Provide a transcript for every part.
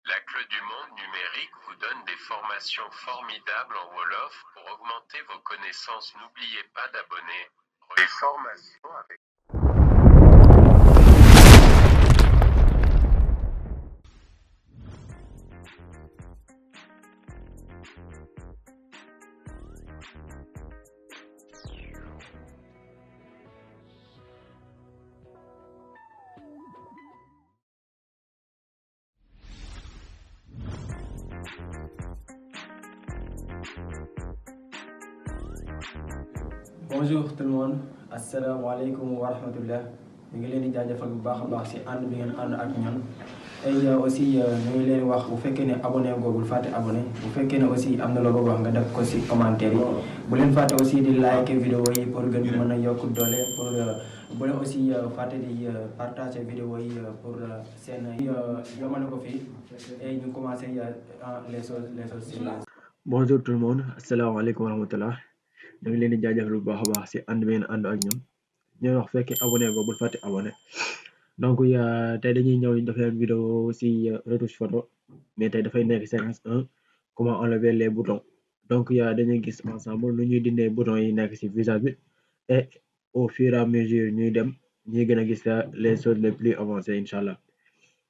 La Clé du Monde numérique vous donne des formations formidables en Wolof. Pour augmenter vos connaissances, n'oubliez pas d'abonner. Les formations avec Bonjour tout le monde asalaamaaleykum wa rahmatullah ñu ngi leen di jaajëfal bu baax a baax si ànd bi ngeen ànd ak ñun et aussi ñu ngi leen wax bu fekkee ne abonné googul fàtte abonné bu fekkee ne aussi am na loo bëgg wax nga def ko si commentaire yi bu leen fàtte aussi di like vidéo yi pour gën mën a yokk doole pour bu leen aussi fàtte di partager vidéo yi pour seen yomale ko fii et ñu commencé les choses. Bonjour tout le monde asalaamaaleykum wa rahmatullah ñu ngi leen di jaajëfal bu baax a baax si ànd bi ngeen ànd ak ñun ñooy wax fekkee abonné go bul fàtte abonné donc tey dañuy ñëw def leen vidéo si retouche photo mais tey dafay nekk séquence 1 comment enlever les boutons donc dañuy gis ensemble nu ñuy dindee boutons yi nekk si visage bi et au fur et à mesure ñuy dem ñuy gën a gis les choses les plus avancées incha allah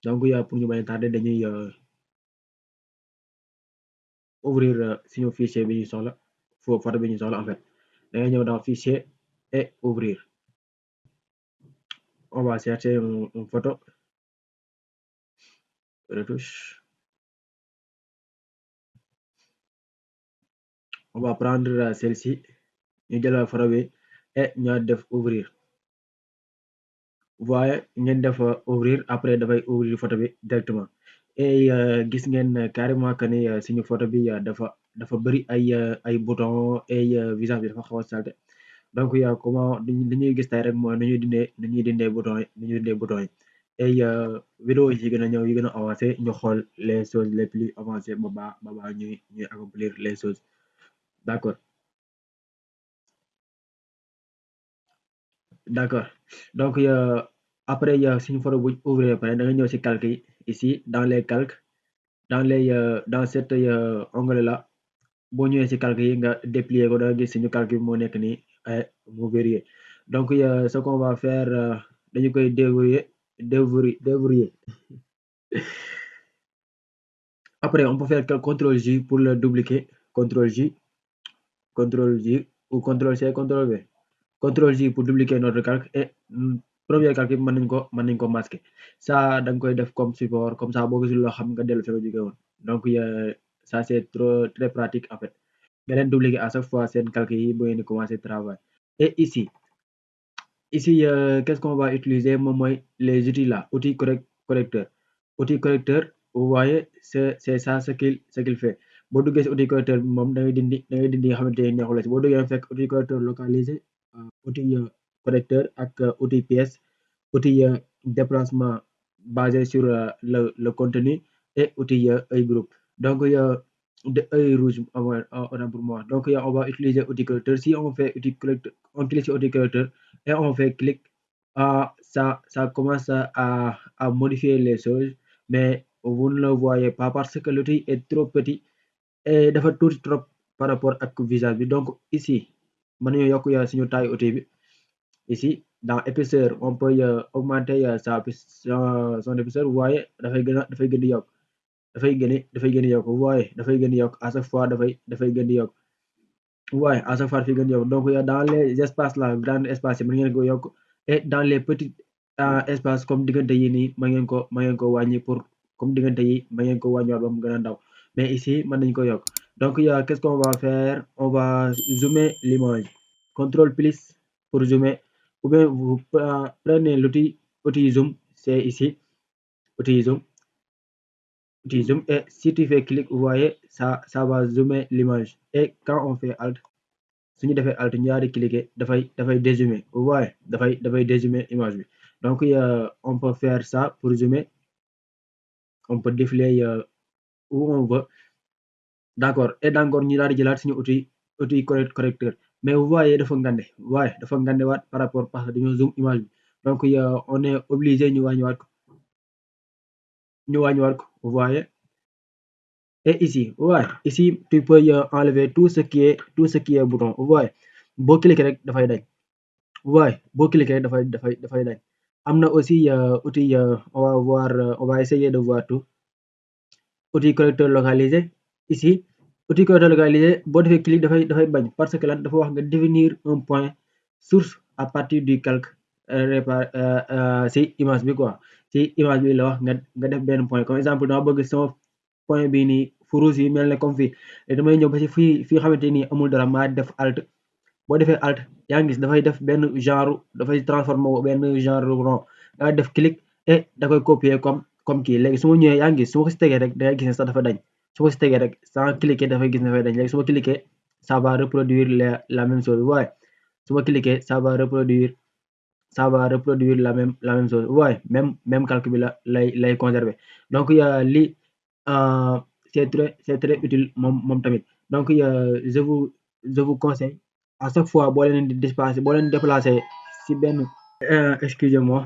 donc pour ñu bañ a tardé dañuy ouvrir suñu fichier bi ñu soxla photo bi ñu soxla en fait da ngay ñëw dans fichier et ouvrir on va chercher une photo retouche on va prendre celle-ci ñu jël photo bi et ñu def ouvrir voyez ngeen def ouvrir après dafay ouvrir photo bi directement et gis ngeen carrément que ni suñu photo bi dafa bëri ay bouton et visage bi dafa xaw a salte donc comment dañuy gis tey rek mooy nu ñuy dindee bouton yi et vidéo yi gën a ñëw yi gën a avancé ñu xool les choses les plus avancées ba ñuy accomplir les choses d'accord donc après suñu photo bu ouvrir pare da nga ñëw ci calque yi ici dans les calques dans cet onglet là boo ñëwee ci calque yi nga déplier ko da nga gis suñu calque bi moo nekk nii mu verrouillé donc ce qu'on va faire dañu koy déverrouiller après on peut faire CTRL J pour le dupliquer CTRL J ou CTRL C CTRL V CTRL J pour dupliquer notre calque et premier calque bi mën nañ ko masquer ça da nga koy def comme support comme ça boo gisul loo xam nga dellu fi nga jóge woon donc ça c'est très pratique en fait nga leen dupliquer à chaque fois seen calque yi bu ngeen di commencer travail et ici qu'est-ce qu'on va utiliser moom mooy les outils là outil correcteur vous voyez c'est ça ce qu'il fait boo duggee ci outil correcteur bi moom da ngay dindi nga xamante ne neexu la ci boo duggee fekk outil correcteur localisé outil correcteur ak outil pièce outil déplacement basé sur le contenu et outil œil groupe donc de œil rouge autant pour moi donc on va utiliser outil correcteur si on fait outil correcteur on utilise outil correcteur et on fait clic ça commence à modifier les choses mais vous ne le voyez pas parce que l'outil est trop petit et dafa tuuti trop par rapport ak visage bi donc ici mën nañu yokk suñu taille outil bi ici dans épaisseur on peut augmenter son épaisseur vous voyez dafay gën di yokk dafay gën di yokk vous voyez dafay gën di yokk à chaque fois dafay gën di yokk vous voyez à chaque fois dafay gën di yokk donc dans les espaces là grand espace yi mën ngeen ko yokk et dans les petits espaces comme diggante yi nii mën ngeen ko wàññi pour comme diggante yi mën ngeen ko wàññiwaat ba mu gën a ndaw mais ici mën nañu ko yokk donc qu'est-ce qu'on va faire on va zoomer l'image CTRL plus pour zoomer ou bien vous prenez l'outil zoom c'est ici outil zoom et si tu fais clic vous voyez ça va zoomer l'image et quand on fait alt suñu defee alt ñaari cliquer dafay dézoomer vous voyez dafay dézoomer image bi donc on peut faire ça pour zoomer on peut défiler où on veut d'accord et encore ñu daal di jëlaat suñu outil correcteur mais vous voyez dafa ngande waat par rapport parce que dañoo zoom image bi donc on est obligé ñu wàññiwaat ko vous voyez et ici ouais ici tu peux enlever tout ce qui est bouton ouais boo cliquer rek dafay dañ ouais boo cliquer rek dafay dañ am na aussi outil on va voir on va essayer de voir tout outil correcteur localisé ici outil correcteur localisé boo defee clic dafay bañ parce que lan dafa wax nga définir un point source à partir du calque si image bi quoi si image bi la wax nga def benn point comme exemple dama bëgg sama point bii nii fu rouge yi mel ne comme fii damay ñëw ba si fii xamante nii amul dara maa def alt boo defee alt yaa ngi gis dafay def benn genre dafay transformer benn genre rond nga def clic et da koy copier comme kii léegi su ma ñëwee yaa ngi gis su ma ko si tegee rek da ngay gis ne sax dafa dañ su ma si tegee rek sans cliquer dafay gis ne dafay dañ léegi su ma cliquer ça va reproduire la même chose waaye su ma cliquer ça va reproduire la même chose waaye même calcul bi lay conserver donc lii c'est très utile moom tamit donc je vous conseille à chaque fois boo leen di déplacer si benn excusez-moi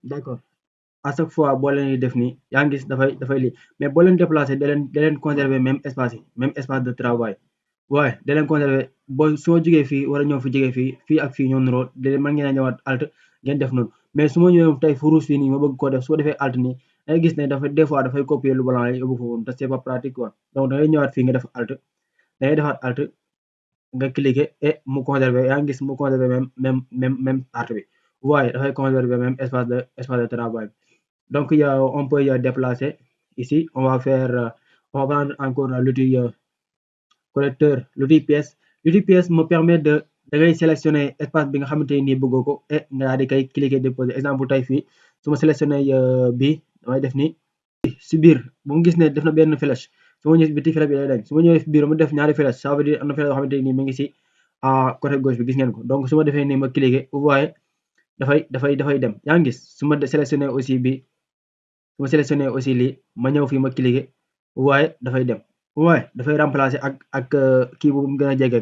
d'accord à chaque fois boo leen di def nii yaa ngi gis dafay lii mais boo leen déplacer da leen conserver même espace yi même espace de travail waaye da leen conserver boo soo jógee fii war a ñëw fi jógee fii ak fii ñoo nuroo da mën ngeen a ñëwaat alt ngeen def noonu mais su ma ñëwee tey fu rouge fii nii ma bëgg koo def su ko defee alt nii da ngay gis ne des fois dafay copier lu blanc yi yóbbu ko woon te c'est pas pratique quoi donc da ngay ñëwaat fii nga def alt da ngay defaat alt nga cliquer et mu conserver yaa ngi gis mu conserver même part bi waaye dafay conserver même espace de travail donc on peut déplacer ici on va prendre encore l'outil correcteur l'outil pièce me permet de da ngay sélectionner espace bi nga xamante ni bëggoo ko et nga daal di koy cliquer déposer exemple tey fii su ma sélectionner bii damay def nii si biir bu mu gis ne def na benn flèche su ma ñëwee biti flèche bi day dañ su ma ñëwee biir mu def ñaari flèche ça veut dire am na flèche yoo xamante ni mi ngi si côté gauche bi gis ngeen ko donc su ma defee nii ma cliquer vous voyez dafay dem yaa ngi gis su ma sélectionner aussi bi su ma sélectionner aussi lii ma ñëw fii ma cliquer waaye dafay dem waaye dafay remplacer ak kii bu mu gën a jege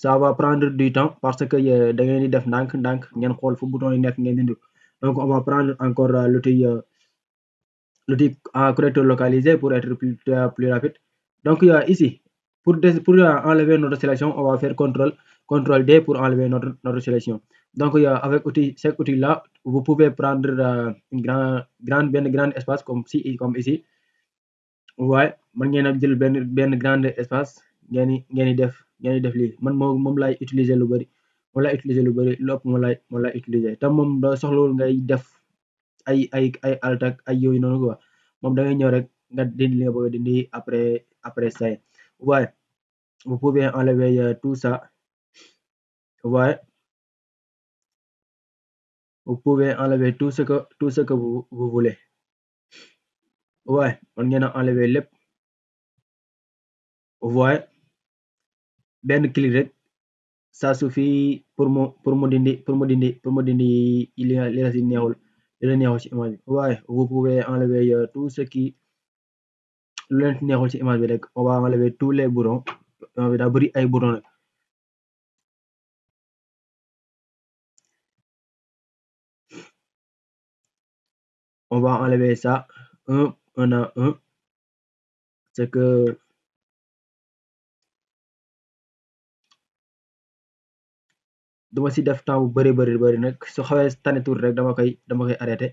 ça va prendre du temps parce que da ngeen di def ndànk ngeen xool fu bouton yi nekk ngeen dindi donc on va prendre encore l'outil correcteur localisé pour être plus rapide donc ici pour enlever notre sélection on va faire contrôle D pour enlever notre sélection donc avec cet outil là vous pouvez prendre benn grand espace comme ici waaye mën ngeen a jël benn grand espace ngeen di def lii man moom laay utiliser lu bëri lu ëpp moom laay utiliser te moom da soxlawul ngay def ay alt ak ay yooyu noonu quoi moom da ngay ñëw rek nga dindi li nga bëgg a dindi après ça waaye vous pouvez enlever tout ça waaye vous pouvez enlever tout ce que vous voulez waaye mën ngeen a enlever lépp waaye benn clic rek ça suffit pour mu dindi li la si neexul li la neexul ci image bi waaye vous pouvez enlever tout ce qui lu leen neexul ci image bi rek on va enlever tous les boutons image bi daa bëri ay boutons nag on va enlever ça un à un c'est que duma si def temps bu bëri nag su xawee tane tuuti rek dama koy arrêté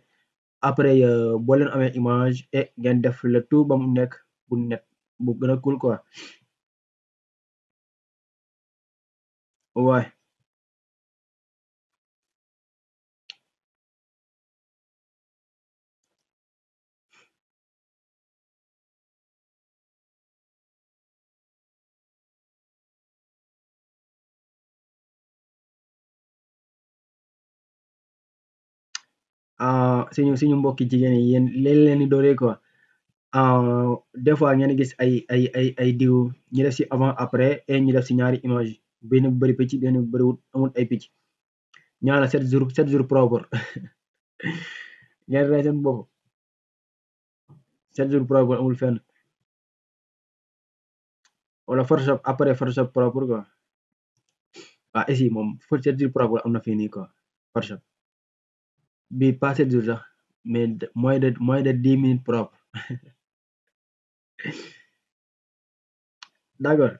après boo leen amee image et ngeen def le tout ba mu nekk bu net bu gën a cool quoi waaye suñu mbokki jigéen yi yéen leen di dooree quoi des fois ngeen gis ay diw ñu def si avant après et ñu def si ñaari image benn bu bëri picc benn bu bëriwul amul ay picc ñaala 7 jours propre ngeen rey seen bopp 7 jours propre amul fenn wala Photoshop après Photoshop propre quoi ici moom 7 jours propre am na fii nii quoi Photoshop bi pas 7 jours sax mais moins de 10 minutes propre d'accord,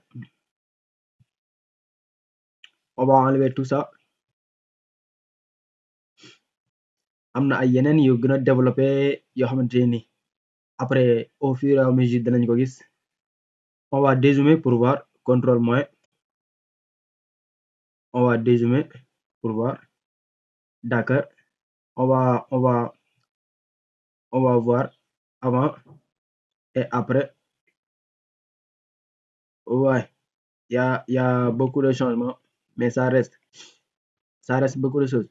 on va enlever tout ça. am na ay yeneen yu gën a développé yoo xamante ni après au fur et à mesure danañ ko gis. On va dézoomer pour voir, contrôle moins, on va dézoomer pour voir, d'accord, on va voir avant et après. Ouais, y a beaucoup de changements, mais ça reste beaucoup de choses.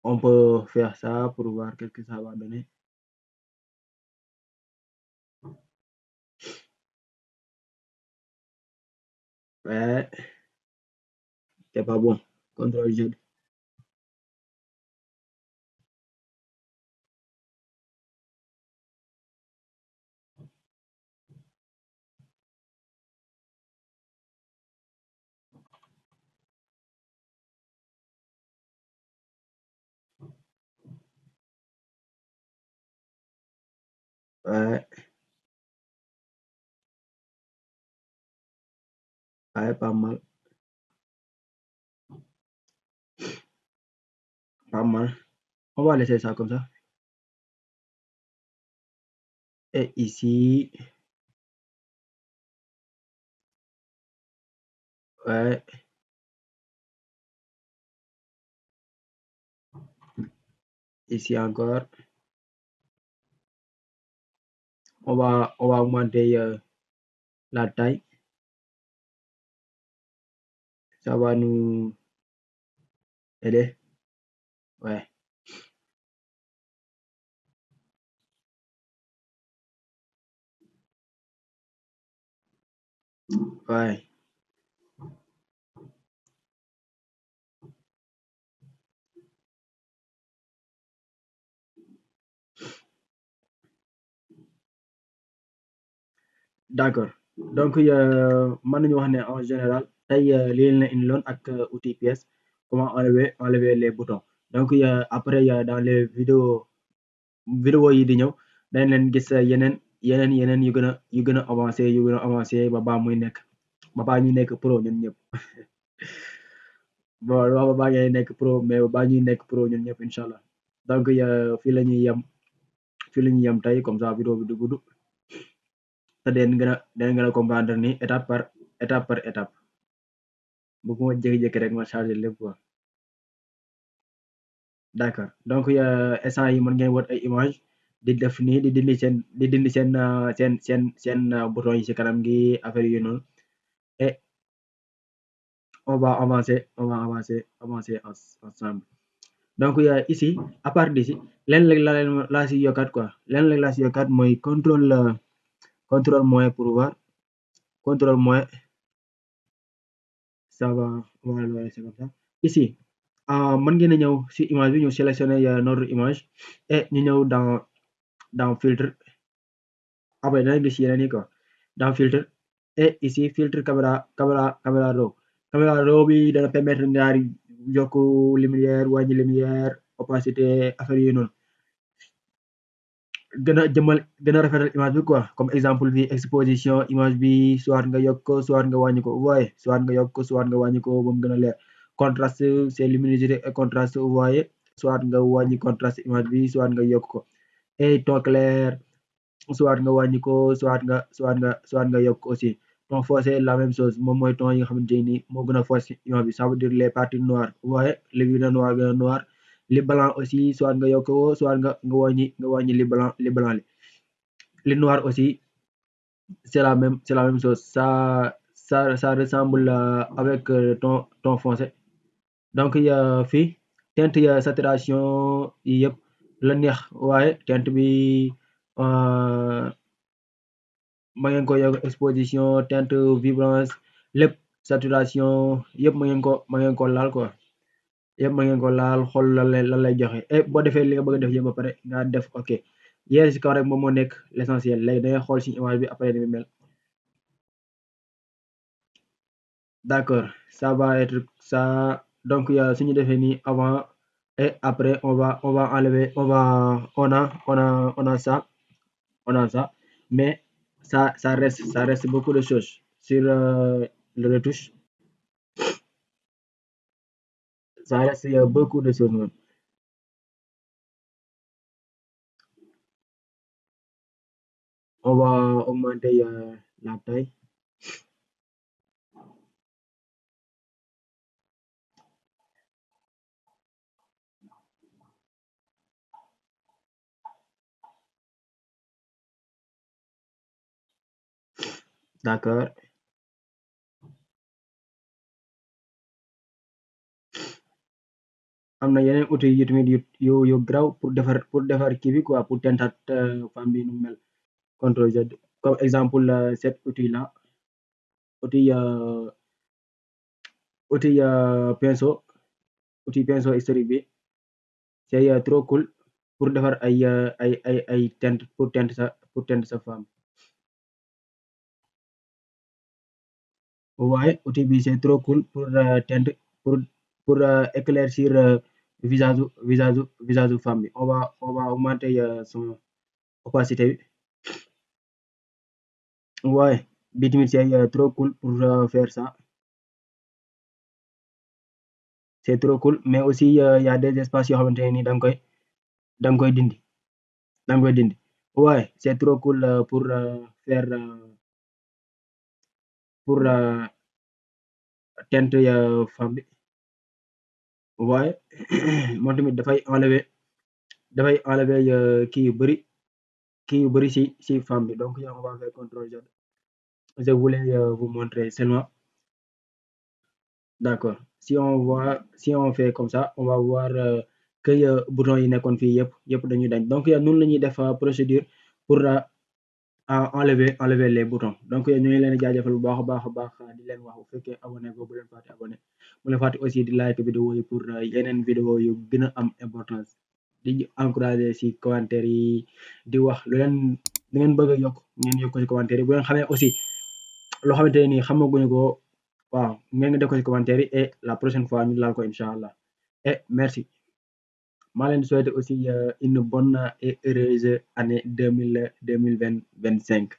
On peut faire ça pour voir qu'est-ce que ça va donner. Ouais, c'est pas bon. Contrôle Z. Ouais, ouais, pas mal, pas mal. On va laisser ça comme ça. Et ici, ouais, ici encore. On va augmenter la taille. Ça va nous aider. Ouais, ouais, d'accord. Donc, mën nañu wax ne en général, tey lii lañ leen indiloon ak outil PS, comment enlever les boutons. Donc, après dans les vidéo yi di ñëw dañ leen gis yeneen yu gën a avancé ba baa muy nekk ba baa ñuy nekk pro ñun ñëpp. Bon, ba baa ngay nekk pro mais ba baa ñuy nekk pro ñun ñëpp incha allah. Donc, fii la ñuy yem tey comme ça vidéo bi du gudd te den gën a comprendre ni étape par étape. Bëgguma jékki-jékki rek ma chargé lépp quoi. D'accord donc instant yi mën ngeen wër ay image di def nii di dindi seen bouton yi ci kanam gi affaire yu noonu et on va avancer ensemble. Donc ici à part d'ici lenn rek laa ci yokkaat quoi lenn rek laa ci yokkaat mooy contrôle moins pour voir contrôle moins ça va on va le laisser comme ça. Ici mën ngeen a ñëw ci image bi ñu sélectionner notre image et ñu ñëw dans filtre après dangay gis yeneen yi quoi dans filtre et ici filtre caméra raw bi dana permettre nga yokk lumière wàññi lumière opacité affaire yooyu noonu gën a rafetal image bi quoi comme exemple bi exposition image bi soit nga yokk ko soit nga wàññi ko voyez soit nga yokk ko soit nga wàññi ko ba mu gën a leer contraste c'est luminosité et contraste vous voyez soit nga wàññi contraste image bi soit nga yokk ko et ton clair soit nga wàññi ko soit nga yokk aussi ton foncé la même chose moom mooy ton yi nga xamante ni moo gën a fos ci image bi ça veut dire les parties noires vous voyez li gën a noir li blanc aussi soit nga yokk ko soit nga wàññi li blanc li noir aussi c'est la même chose ça ressemble avec ton foncé donc fii teinte saturation yi yëpp la neex waaye teinte bi ma ngeen ko yokk exposition teinte vibrance lépp saturation yëpp ma ngeen ko laal quoi yëpp ma ngeen ko laal xool lan lay joxe et boo defee li nga bëgg a def yëpp ba pare nga def ok yéen ci kaw rek moom moo nekk l'essentiel léegi dangay xool ci image bi après ni mu mel d'accord, ça va être ça. Donc suñu defee nii avant et après on va enlever on a ça, mais ça reste beaucoup de choses sur le retouche. Ça reste beaucoup de choses même. On va augmenter la taille. D'accord. Am na yeneen outils yu tamit yu graw pour defar kii bi quoi, pour teintat femme bi nu mu mel. CTRL Z comme exemple cet outil là, outil outil pinceau historique bi, c'est trop cool pour defar ay teinte pour teinte sa femme. waaye outil bi c'est trop cool pour teinte pour éclaircir visage u femme bi. On va augmenter son opacité bi. waaye bi tamit c'est trop cool pour faire ça. C'est trop cool, mais aussi y a des espaces yoo xamante ne ni danga koy dindi. waaye c'est trop cool pour faire pour teinte femme bi. waaye moom tamit dafay enlever kii yu bëri si femme bi. Donc on va faire CTRL Z. Je voulais vous montrer seulement. D'accord, si on fait comme ça, on va voir que bouton yi nekkoon fii yëpp dañuy dañ. Donc noonu la ñuy def procédure pour enlever les boutons. Donc ñu ngi leen di jaajëfal bu baax a baax di leen wax bu fekkee abonné ko bu leen fàtte abonné, bu leen fàtte aussi di like vidéo yi pour yeneen vidéo yu gën a am importance. Di encourager si commentaire yi, di wax lu ngeen bëgg a yokk ngeen yokk ko si commentaire yi. Bu ngeen xamee aussi loo xamante ne nii xamaguñu ko, waaw ngeen def ko si commentaire yi, et la prochaine fois ñu laal ko inch'Allah. Et merci. maa leen di souhaiter aussi une bonne et heureuse année 2025.